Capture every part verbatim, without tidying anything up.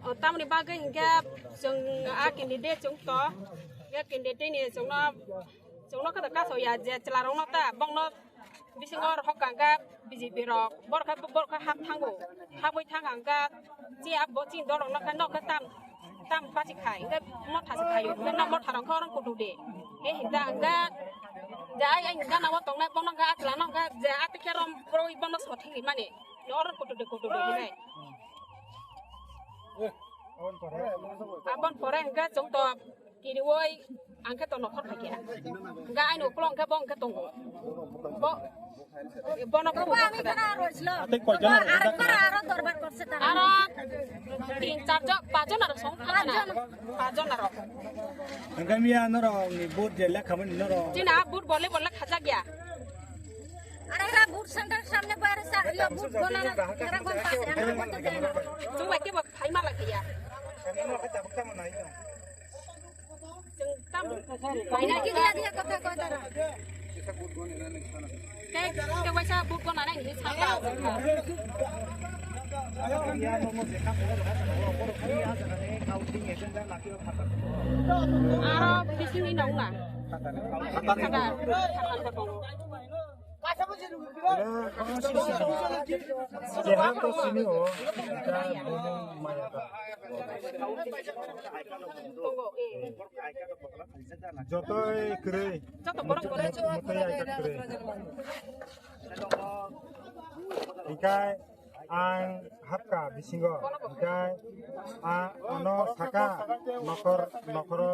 O tamni bagwi hinkhe chwng a candidate chwng to, hinkhe candidate ni chwngno, chwngno khe kaso ya je chwla rokno ta bongno bisingo rohor kha hinkhe B J P rok borok khe, borok khe hap thango, hapwi thang kha hinkhe chi abo chini dol rokno khe nok khe tam, tam pachi khai hinkhe motha se khaio, hinkhe nok motha rok khe oro kutu de, he hinta hinkhe je ai, ai gana o tongnai bono hinkhe a chwla no hinkhe je a tikhe rom boroi bono sothik mani oro kutu de, kutu de hinai. Aboni pore hinkhe chwng to kiriwi Ang khe to nokhor thakya. Ga aino uklok khe bo ang khe tongo. Bo, bono khe Abo uklok ami thakya. Khana aro islo. Tei koijon aro Aro aro dorbar korse tara. Aro tin, char jon, pach jon aro song thangna. Pach jon. Pach jon aro. Hingke miya norok ni vote je lekha mani norok. China vote bole bole khajak ya. Are hera vote center samne bare sa, yo vote gona na, hera gon pase, hera gon pase. Tu bai ke bo phai ma lagi ya. Chwng tam. Ina ki dia dia kotha koi dara. Te, te waisa vote gona nai ni sanga. Aro bising ni nong na. Khatar. Khatar. Jeha to sini o, ta bumung maya ta. Jotoi kwrwi. Joto borok kwrwi. Motoi ai kwrwi. Hikai ang hapka bisingo, hikai a, ano saka nokor, nokoro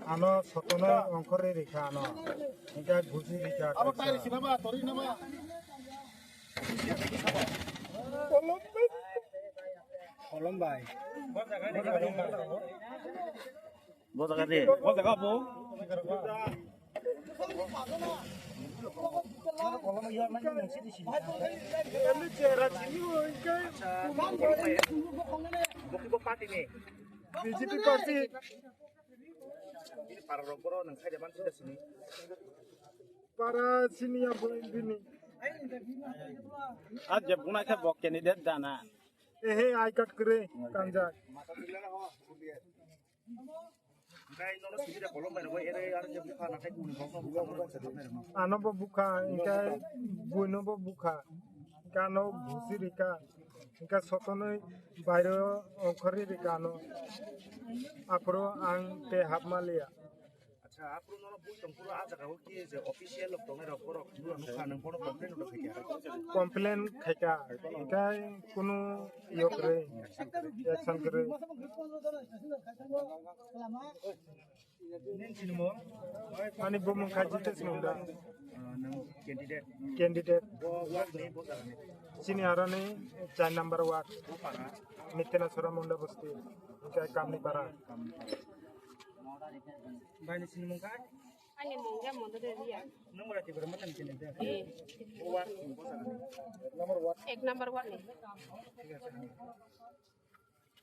ano sotonoi ongkhorwi rikha ano. Hikai buji rikha. Abo kaisa. Tari sinama, tori nama. Kolom bai. Bo jaga de. Bo jaga bo. Kolom ya, mai sini sini. Ini chera sini, oh, hikai. Bo ki bo party ni. B J P party. Ini para rok boro nang khai de man sini sini. Para sini ya bo bini. A je bunai khe bo candidate dana. Ehe, I card kwrwi kanjak. Ano bo bukha, hinkhe buino bo bukha, hinkhe ano bhusi rikha, hinkhe sotonwi bairo ongkhorwi rikha ano. Aphuru ang tei hapma liya. Acha, aphuru nono bui tongphuru a jaga o ki je official rok tongnai rok borok nukha nang bono complain rok khaikha. Complain khaikha, hinkhe kunu yok rwi, action kwrwi. Nini sinimo? Ani bumung kha Jitesh Munda. Ah, nang candidate. Candidate. Bo ward ni, bo jaga ni. Sini aroni char number ward. Bo para. Mitena Sora Munda Bosti. Hinkhe Kamni Para. Bai ni sinimo kha? Ani mung ya mondo de ya. Nang mara ti bara matan kene de. Eh. Bo ward ni, bo jaga ni. Number ward. Ek number ward ni. Thik ase.